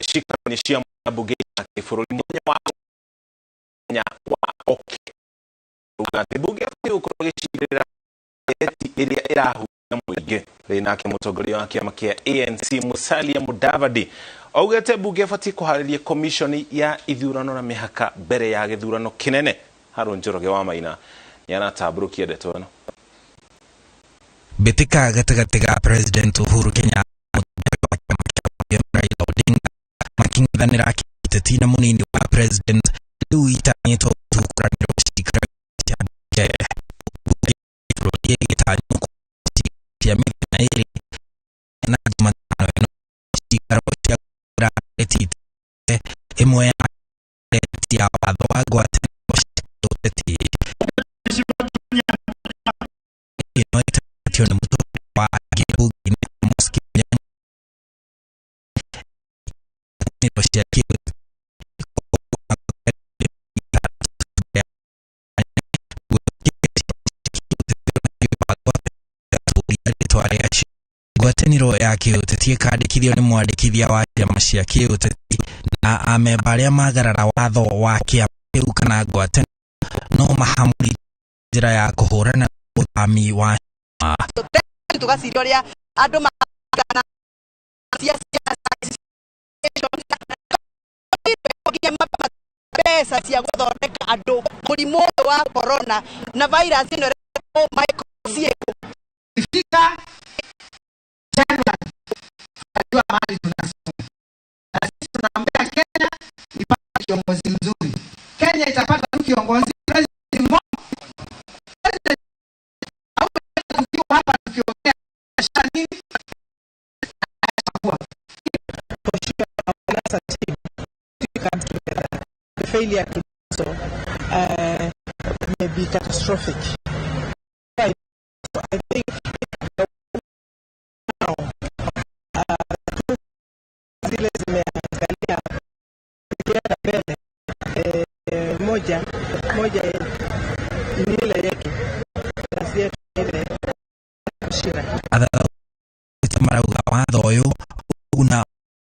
Ciikaranĩ cia mbunge ya kĩbũrũri mũthenya wa mũthenya wa oke atĩ mbunge ĩbatiĩ gũkorwo ĩgĩcirĩra bajeti ĩrĩa ĩrahutia mũingĩ. Rĩ nake mũtongoria wa kĩama kĩa ANC Musalia Mudavadi augĩte mbunge ĩbatiĩ kũharĩria komishoni ya ithurano na mĩhaka mbere ya gĩthurano kĩnene. Harũ Njoroge wa Maina nĩ aratambũrũkia ndeto ĩno. Mbĩtĩka gatagatĩ ga President Uhuru Kenyatta na mũtongoria wa kĩama kĩa ODM Raila Odinga makĩng'ethanĩra kĩũteti na mũnini wa President rĩu itanyĩtwo gũtukũranĩrwo ciikaro cia mbunge bũrũri ĩgĩtanywo cia mĩthenya ĩrĩ na Jumatano ĩno ciikaro cia kũra ĩmwe ya ya watho wa ngwatanĩro cia ũteti ĩno ĩtanĩtio nĩ mũtongoria wa angĩ mbunge-inĩ Amos Kĩmunya cia kĩũteti. Ngwatanĩro ya kĩũteti ĩkandĩkithio nĩ mwandĩkithia wa ciama cia kĩũteti na amemba arĩa magarara watho wa kĩama kĩu kana ngwatanĩro no mahamũri njĩra ya kũhũrana na ũthami wa ciama. Tũgaciria ũrĩa andũ magana cia mbeca cia gũthondeka andũ mũrimũ ũyũ wa corona na virus ĩno ĩretwo micro. Ifika January tunajua mahali tunasonga, na sisi tunaombea Kenya ipate kiongozi mzuri. Kenya itapata tu kiongozi president mmoja. President au tukiwa hapa tukiongea nini For sure, as a team, we come together. The failure to do so may be catastrophic. I think now zile zimeangalia zikienda mbele, moja moja ni ile yetu na si yetu ile kushinda. Athathaiya marauga watho ũyũ una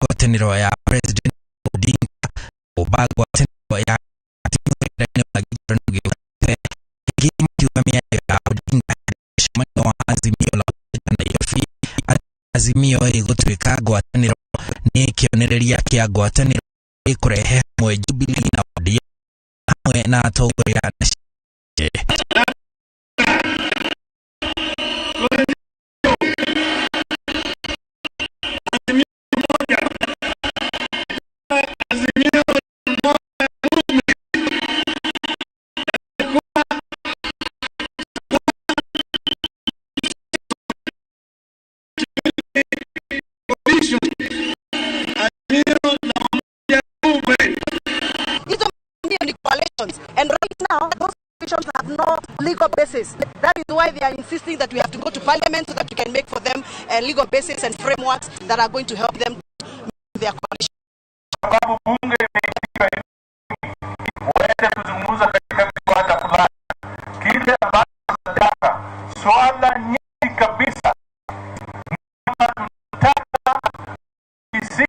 ngwatanĩro ya President Odinga gũba ngwatanĩro ya wĩra-inĩ wa gĩthurano gĩũkĩte ingĩ makiuga mĩario ya Odinga mũcemanio wa Azimio la Umoja Nairobi atĩ Azimio ĩgũtuĩka ngwatanĩro nĩ kĩonereria kĩa ngwatanĩro ĩkũrehe hamwe Jubilee na ODM hamwe na atongoria na Hizo ndio ni coalitions, and right now those coalitions have no legal basis. That is why they are insisting that we have to go to parliament so that we can make for them a legal basis and frameworks that are going to help them their coalition. Sababu bunge imeitishwa waende kuzungumza katika miswada fulani, kile ambacho tunataka swala nyingi kabisa ni kwamba tunataka isi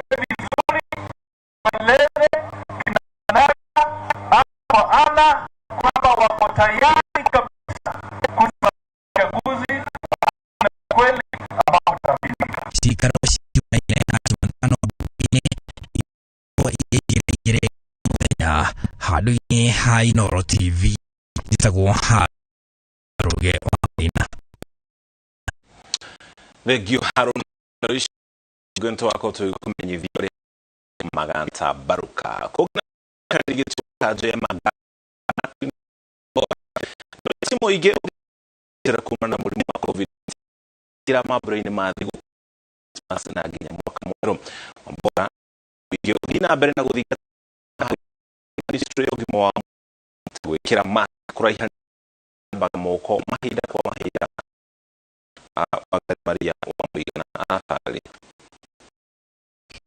vizuri waeleze kinana ana kwa ana kwamba wako tayari kabisa kusimamia uchaguzi na kweli ambao utaaminika. Cikaro ciumaine na Jumatano mbunge-inĩ igĩrĩ igĩrĩ mũthenya handũ-inĩ ha Inooro TV. Njĩtagwo Haruge wa Maina. Thengio Harun gwento wako tũgĩkũmenyithia ũrĩa maganta baruka kũngĩ ya magana mũingĩ ũgĩtĩra kuma na mũrimũ wa COVID kira mambũra-inĩ ma thigũkũ na nginya mwaka mwerũ. Wambora mũingĩ ũthiĩ na mbere na gũthingata ministry ya ũgima wa gwĩkĩra mask, kũraiha moko mahinda kwa mahinda. Wangari Maria wa Mũigana aratarĩria.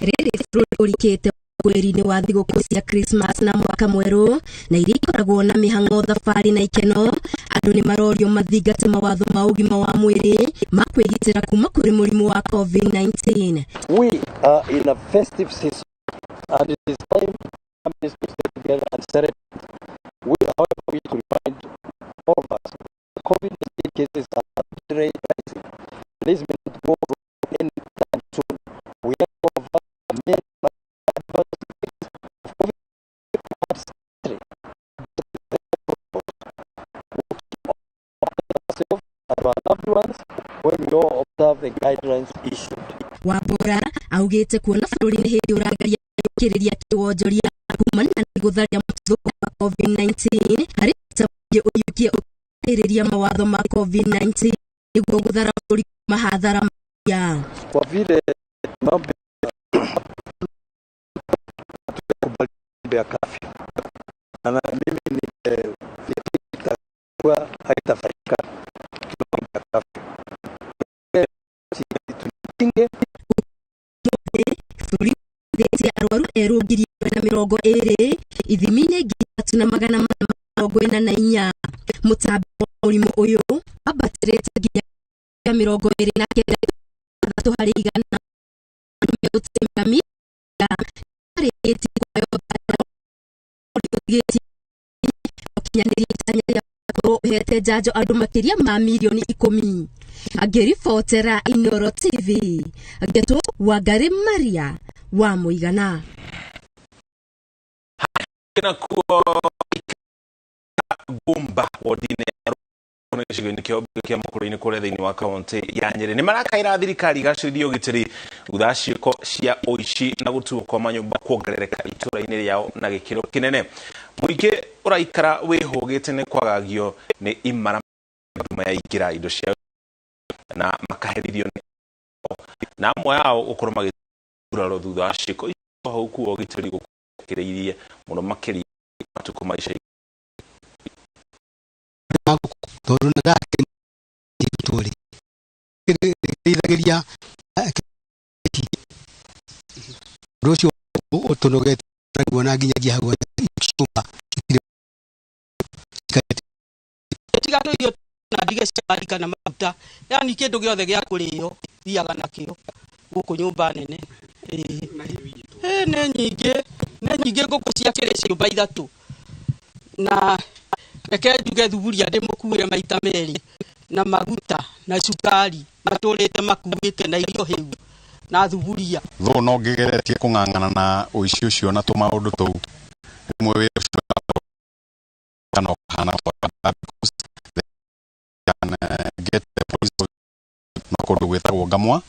Rĩrĩ bũrũri ũrikĩte Ũkũngũĩri-inĩ wa thigũkũ cia Christmas na mwaka mwerũ na iria ikoragwo na mĩhang'o, thabarĩ na ikeno, andũ nĩ marorio mathingate mawatho ma ũgima wa mwĩrĩ ma kwĩgitĩra kuma kũrĩ mũrimũ wa COVID-19. We are in a festive season and it is time families to stay together and celebrate. We, however, wish to remind all of us that COVID-19 cases are rapidly rising. This may not go any time soon. We are all of us made by adverse effects of COVID history. We keep ourselves and our loved ones when we all observe the guidelines issued. Wambora augĩte kuona bũrũri nĩ hĩndĩ ũrageria gũkĩrĩria kĩwonjoria kumana na igũtha rĩa mũtuthũko wa COVID-19, harĩ bata mũingĩ ũiyũkie ũkĩrĩria mawatho ma COVID-19 nĩguo gũthara bũrũri kuma hathara makĩria. Kwa vile mambo hatujakubali mambo ya curfew, na mimi itakuwa haitafanyika mambo ya curfew, tukinge. Bũrũri ũthĩtie arwaru erũ 1,020, ithimi-inĩ 3444. Mũtambo wa mũrimũ ũyũ wambatĩrĩte nginya 29.6%. Marĩkĩtie kuheo njanjo, ũtigĩtie gũkinyanĩria itanya rĩa gũkorwo ũhete njanjo andũ makĩria ma mirioni 10. Ngĩribotera Inooro TV, ngetwo Wangari Maria wa Mũigana. Nakuo Gumba wodi-inĩ ya gĩcigo-inĩ kĩa mbunge kĩa Mũkũrũ-inĩ kũrĩa thĩinĩ wa kaunti ya Nyĩrĩ nĩ marakaĩra thirikari igacĩrithie ũgitĩri thutha wa ciĩko cia ũici na gũtuo kwa manyũmba kuongerereka itũra-inĩ rĩao na gĩkĩro kĩnene. Mũingĩ ũraikara wĩhũgĩte nĩ kwagagio nĩ imara yaingĩra indo ciao na makaherithio nĩ na amwe ao gũkorwo magĩguraro thutha wa ciĩko icio, hau kuo ũgitĩri gũkĩrĩirie mũno makĩria matukũ ma ica. Tondũ na gake rĩ rĩteithagĩria ũndũ ũcio ũtũnogete naguo na nginyagia hau cuma. Tiga tå irio na ndige cukari kana maguta, yani kĩndũ gĩothe gĩa kũrĩo thiaga nakĩo gũkũ nyũmba nene. Ĩĩ, nĩ nyingĩ, nĩ nyingĩ. Ngũkũ ciakĩrĩ ciũmba ithatũ, na reke njuge thuburia ndĩmũkuĩre maita merĩ, na maguta na cukari matũrĩte makuĩte na irio hĩu na thuburia. Though no ngĩgeretie kũng'ang'ana na ũici ũcio na tũmaũndũ tũu, rĩmwe wĩra ũcio kana ũkahana because they can get the police no kũndũ gwĩtagwo Ngamwa,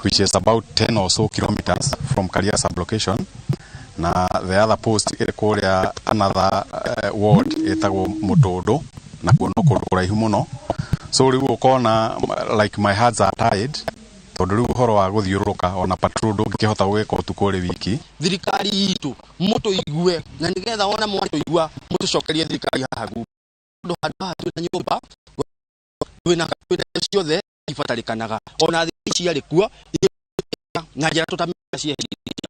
which is about 10 or so kilometers from Karia sublocation, na the other post ĩrĩ kũrĩa another ward ĩtagwo Mũtũndũ, nakuo no kũndũ kũraihu mũno. So rĩu ũkona like my hands are tied, tondũ rĩu ũhoro wa gũthiũrũrũka ona patrol ndũngĩkĩhota gwĩka ũtukũ ũrĩ wiki. Thirikari itũ, mũtũigue, na nĩgetha wona mwatũigua mũtũcokerie thirikari haha gu tondũ handũ haha twĩna nyũmba, twĩna ciothe ibatarĩkanaga, ona thikũ ici ciarĩ kuo na njĩra tũtamenya cieheririo.